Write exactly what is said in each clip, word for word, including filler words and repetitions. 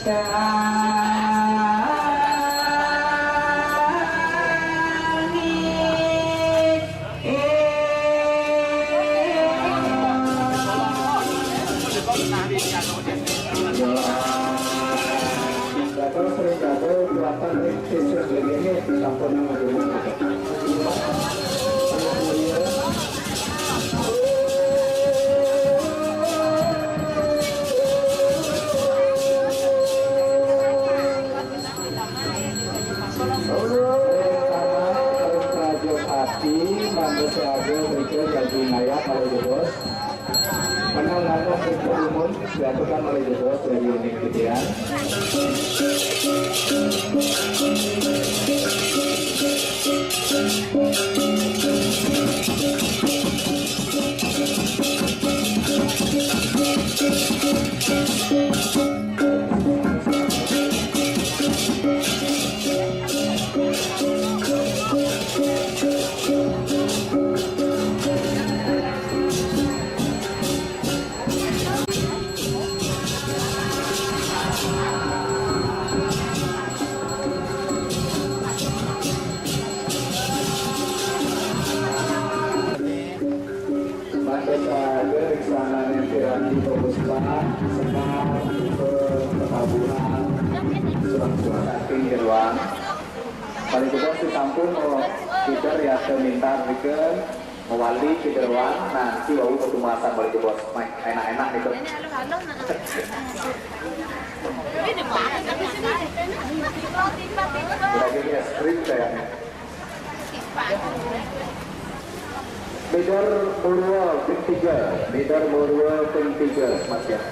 Terus sering gagal buatan ring siswa ini sampun yang majemuk. Ring Praja Pati, mangga saja mrika dadi ngayah malih jebos. Menang nangkep ring perumun, diaturkan malih jebos dari uning titian. Mangda saja ring sananing piranti pepuspan, Semar, Kuta, Petamburan, surang-surang saking Jeroan. Malih jebos sampun, oh, kita riasa mintar nika mawali ka Jeroan, nah, niki wau patumulasan malih jebos. Mai, enak-enak nika. Udah gini ya, skrip kayaknya. Mider Murwa ping tiga, Mider Murwa ping tiga, Mas ya.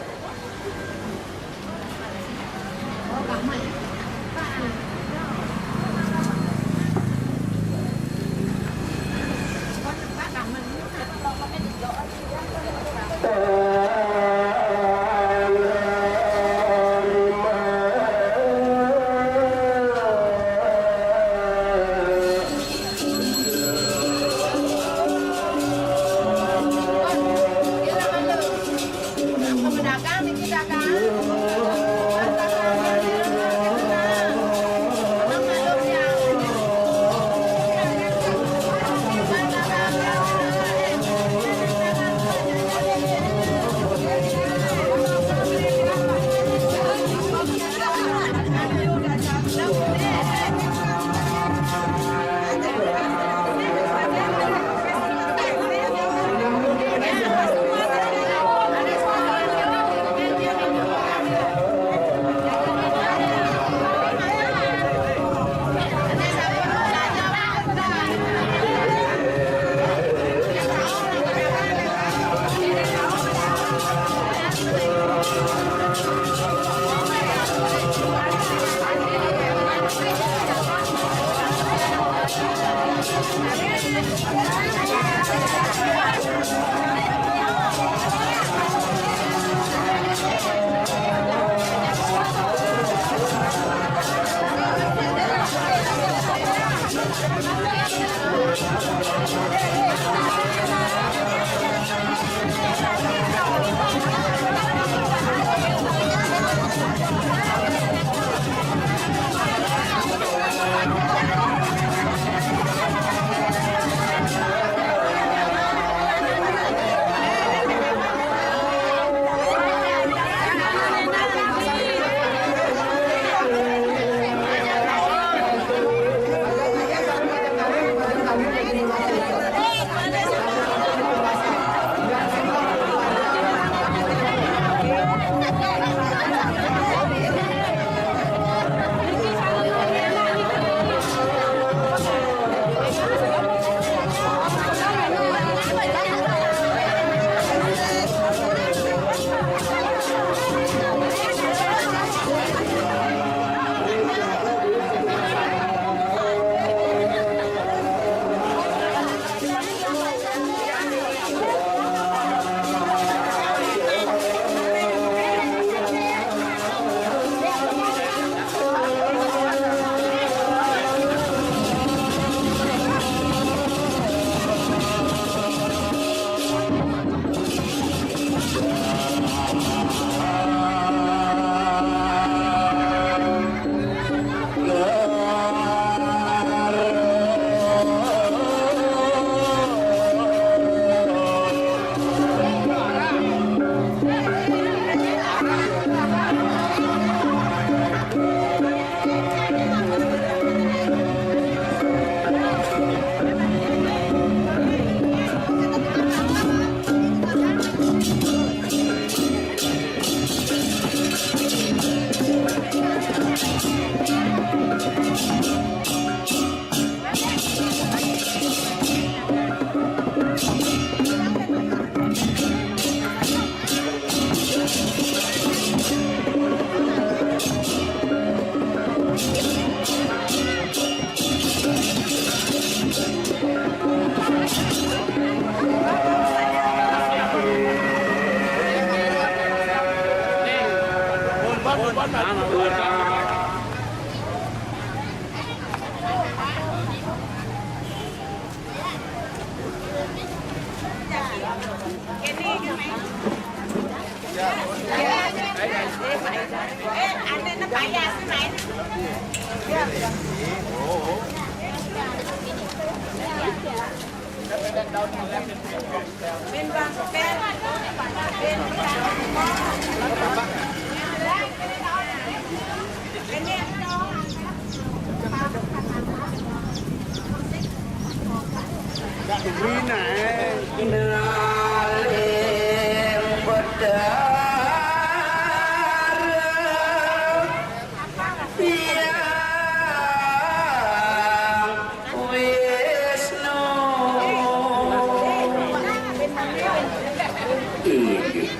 Inggih.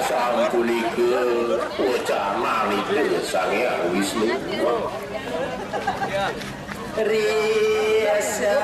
Sapunika wacananipun Sang Hyang Wisnu. Risa